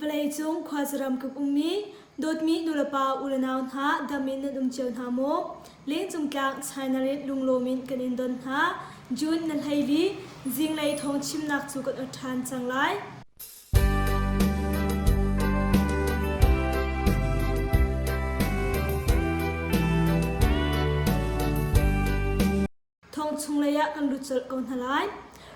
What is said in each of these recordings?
Vawleicung khuazaram kip ummi dawtmi nulepa ulenau hna dam in nan um cio hna maw? Lengcung tlang China in lunglawm in kan in don hna. June na hleili zinglei thawng chimnak cu kan ot ṭhan cang lai. Thong chunglei ah kan lut colh ko hna lai.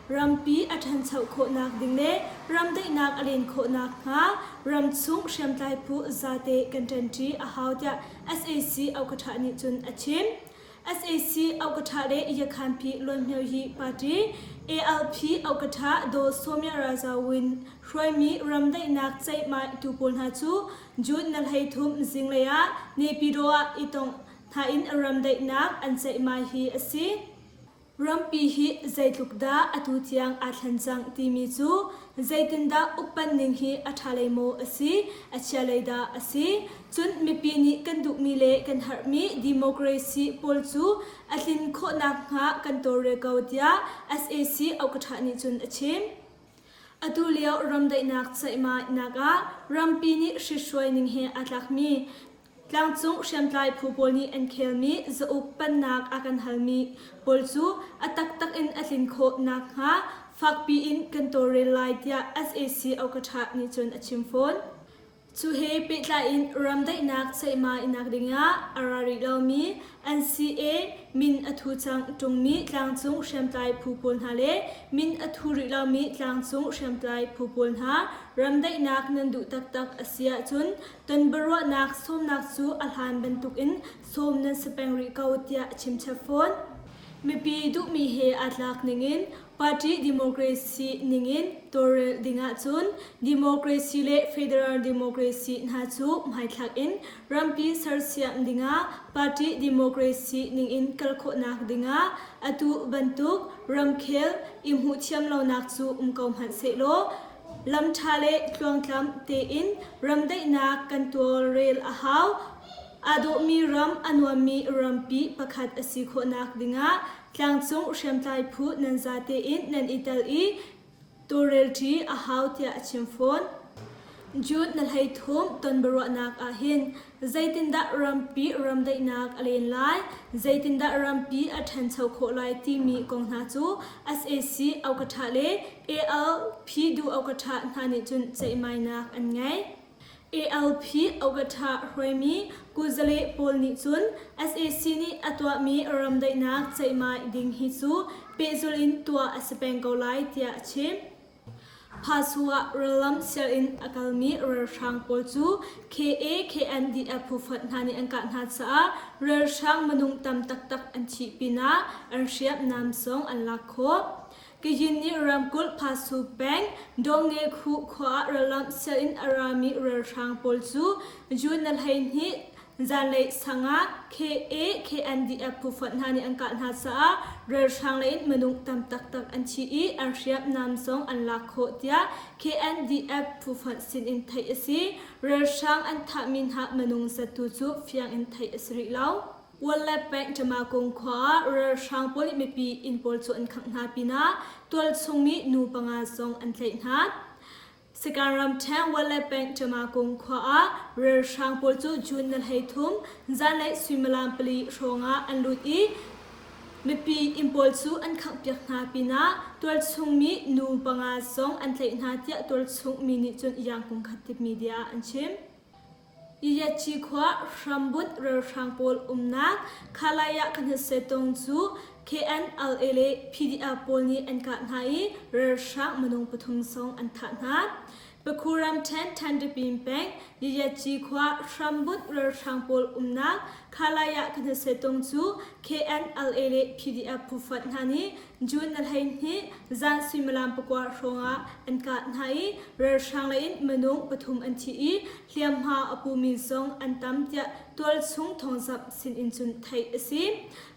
Rampi a ṭhancho khawhnak ding le ram daihnak a len khawhnak hnga ramchung hriamtlai phu zate kan ṭanṭi a hau tiah sac Ohkaṭha nih cun a chim. Sac Ohkaṭha le Yakhanpi Luanhmiohi Party ALP Ohkaṭha Daw Sawmya Raja Win hruaimi ramdaihnak ceihmai tu pawl hna cu June na 13 zinglei ah Naypyidaw ah i tong hna in ramdaihnak an ceihmai hi a si. Rampi hi zeitluk dah atu tiang aa thlen cang timi cu zeitindah ukpan ning hi a ṭha lei maw a si, a chia lei dah a si. Cun mipi nih kan duhmi le kan herhmi democracy pawl cu a tlin khawhnak hnga kan tawlrel ko tiah sac Ohkaṭha nih cun a chim. Atu lio ramdaihnak ceihmainak ah rampi nih hrithruai ning he aa tlakmi Tlangcung hriamtlai phu pawl nih an khelmi zauk pannak a kan halmi pawl cu a taktak in a tlin khawh nakhnga fakpi in kan tawlrel lai tiah sac Ohkaṭha nih cun a chim fawn. Cu he pehtlai in ramdaihnak ceihmainak dingah a ra rih lomi NCA min a thu cang ṭungmi tlangcung hriamtlai phu pawl hna le min a thu rih lomi tlangcung hriamtlai phu pawl hna ramdaihnak nan duh taktak a si ahcun Tonbiaruahnak sawmnak cu a hlan bantukin sawm nan si peng rih ko tiah a chimchap fawn. Mipi duhmi he aa tlak ningin party democracy ningin tawlrel ding ahcun democracy le federal democracy hna cu hmaithlak in rampi sersiam dingah party democracy ningin kal khawhnak dingah atu bantuk ramkhel i hmuhthiam lonak cu um ko hmanh sehlaw Lam ṭha le tluangtlam tein ramdaihnak kan tawlrel a hau. Aa dawhmi ram, a nuammi rampi pakhat a si khawhnak dingah tlangcung hriamtlai phu nan zate in nan i tel i tawlrelṭi a hau tiah a chim fawn. June na 13 tonbiaruahnak ahhin zeitindah rampi ramdaihnak a len lai, zeitindah rampi a ṭhancho khawh lai timi kong hna cu sac Ohkaṭha le ALP duh Ohkaṭha hna nih cun ceihmainak an ngei. ALP Ohkaṭha hruaimi kuzale pawl nih cun sac nih a tuahmi ramdaihnak ceihmai ding hi cu pehzulh in tuah a si peng ko lai tiah a chim. Phasu ah rallam sial in a kalmi ralhrang pawl cu KA-KNDF phufonh hna nih an kah hna caah ralhrang minung tam taktak an thih pinah an hriamnam zong an lak khawh. Kayin nih ramkulh Phasu peng Dawngnge Khu khua ah rallam sial in a rami ralhrang pawl cu June na 12 Zanlei sang ah KA KNDF phufonh hna nih an kah hna caah ralhrang lei in minung tam taktak an thi i an hriamnam zong an lak khawh tiah KNDF phufonh sin in theih a si. Ralhrang an thahmi hna minung zat tu cu fiang in theih a si rih lo. Wallep peng Ṭamakung khua ah ralhrang pawl nih mipi inn pawl cu an khangh hna pinah tualchung mi nu panga zong an tlaih hna. Sagaing ramṭhen Wale peng Ṭamakung khua ah ralhrang pawl cu June na 13 zanlei suimilam pali hrawngah an lut i mipi inn pawl cu an khanghpiak hna pinah tualchung mi nu panga zong an tlaih hna tiah tualchung mi nih cun Yangkung Khattip media ah an chim. Yatchi khua hrambunh ralhrang pawl umnak Khalaya Khanhasetong cu KNLA le PDF pawl nih an kah hna i ralhrang minung pathum zong an thah hna. Pakhu ramṭhen Thandapin peng Yatchi khua hrambunh ralhrang pawl umnak Khalaya Khanhasetong cu KNLA le PDF phufonh hna nih June na 12 zan suimilam pakua hrawngah an kah hna i ralhrang lei in minung pathum an thi i hliamhma a pumi zong an tam tiah tualchung thawngzamh sinin cun theih a si.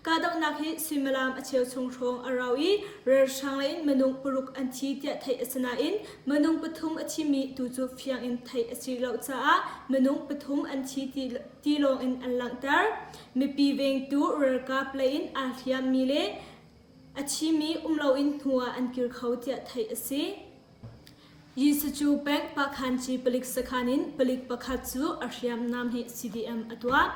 Kahdohnak hi suimilam a cheu chung hrawng a rau i ralhrang lei in minung paruk an thi tiah theih a si nain minung pathum a thimi tu cu fiang in theih a si lo caah minung pathum an thi ti, ti lawng in an langhter. Mipi vengtu ralkap lei in aa hliammi le A thimi um loin hnu ah an kir kho tiah theih a si. Yisacu peng Pakhanci palik sakhan in palik pakhat cu a hriamnam he CDM a tuah.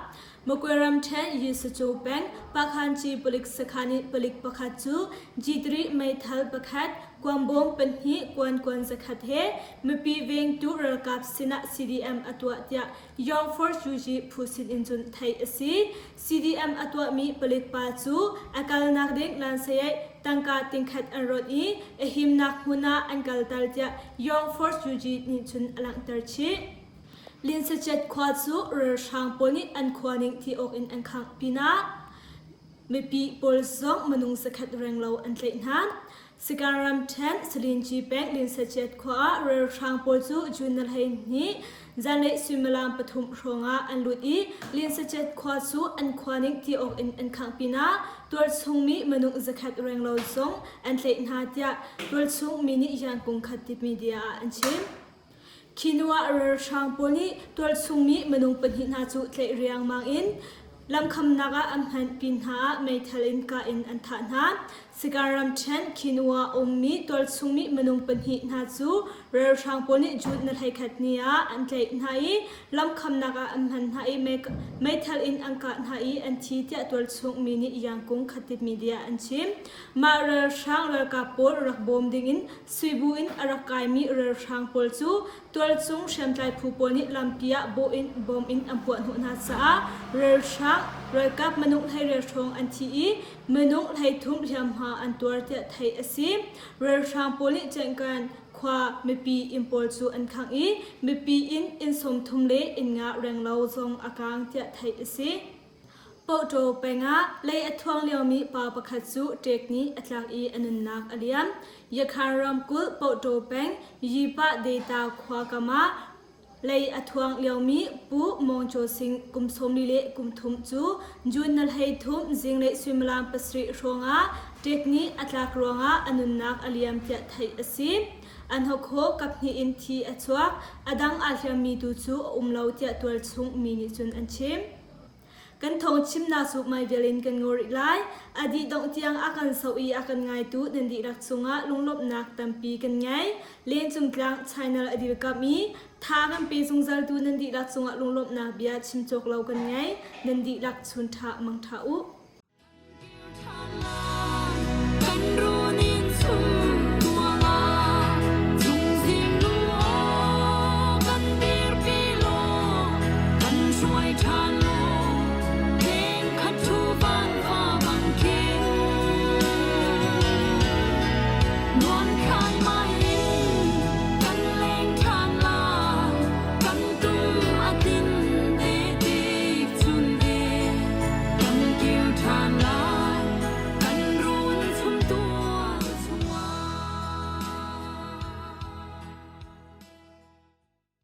Makwe ramṭhen Yisacu peng Pakhanci palik sakhan in palik pakhat cu G3 meithal pakhat, kuangbawm pahnih, kuankuan zakhat he mipi vengtu ralkap sinah CDM a tuah tiah Young Force UG phu sin in cun theih a si. CDM a tuahmi palik pa cu a kalnak ding lansayai tangka tingkhat an rawnh i a himnak hmun ah an kalter tiah Young Force UG nih cun a langhter chih. Linsachet khua cu ralhrang pawl nih an khua ning ti awk in an khangh pinah mipi pawl zong minung zakhat renglo an tlaih hna. Sagaing ramṭhen Salinci peng Linsachet khua ah ralhrang pawl cu June 12 zanlei suimilam pathum hrawngah an lut i Linsachet khua cu an khua ning ti awk in an khangh pinah tualchung mi minung zakhat renglo zong an tlaih hna tiah tualchung mi nih Yangon Khattip media ah an chim. Khi hnu ah ralhrang pawl nih tualchung mi minung pahnih hna cu tlaih riangmang in lamkhamnak ah an hman pin hna ah meithal in kah in an thah hna. Sagaing ramṭhen khi hnu ah a ummi tualchung mi minung pahnih hna cu ralhrang pawl nih June ni 11 ni ah an tlaih hna i lamkhamnak ah an hman hna i meithal in an kah hna i an thi tiah tualchung mi nih Yangkung Khatip media an chim. Mah ralhrang ralkap pawl rak bawm dingin Suibu in a rak kaimi ralhrang pawl cu tualchung hriamtlai phu pawl nih lampi ah bawh in bom in an puahhnawh hna caah ralhrang ralkap minung 12 hrawng an thi i minung 13 hliamhma an tuar tiah theih a si. Ralhrang pawl nih Cengkan khua mipi inn pawl cu an khangh i mipi inn inn 30 le inn nga renglo zong a kaang tiah theih a si. Pohṭaw peng ah lei a thuang liomi pa pakhat cu ṭek nih a tlak i a nunnak a liam. Yakhan ramkulh Pohṭaw peng Yipah Data khua kam ah lei a thuang liomi Pu Mawng Chaw Sing kum 40 le kum thum cu June na 13 zinglei suimilam pasarih hrawngah ṭek nih a tlak ruangah a nunnak a liam tiah theih a si. An hawkhaw kaphnih in thi a chuak, a dang aa hliammi tu cu a um lo tiah tualchung mi nih cun an chim. Kan thawng chimnak cu maivial in kan ngol rih lai. A dih dongh tiang a kan soh i a kan ngaitu nan dihlak cungah lunglawmhnak tampi kan ngei. Lencung tlang channel a dirkamh i tha kan pe zungzaltu nan dihlak cungah lunglawmhnak bia chim cawk lo kan ngei. Nan dihlak chun ṭha mang ṭha u. Kan kir ṭhan lai.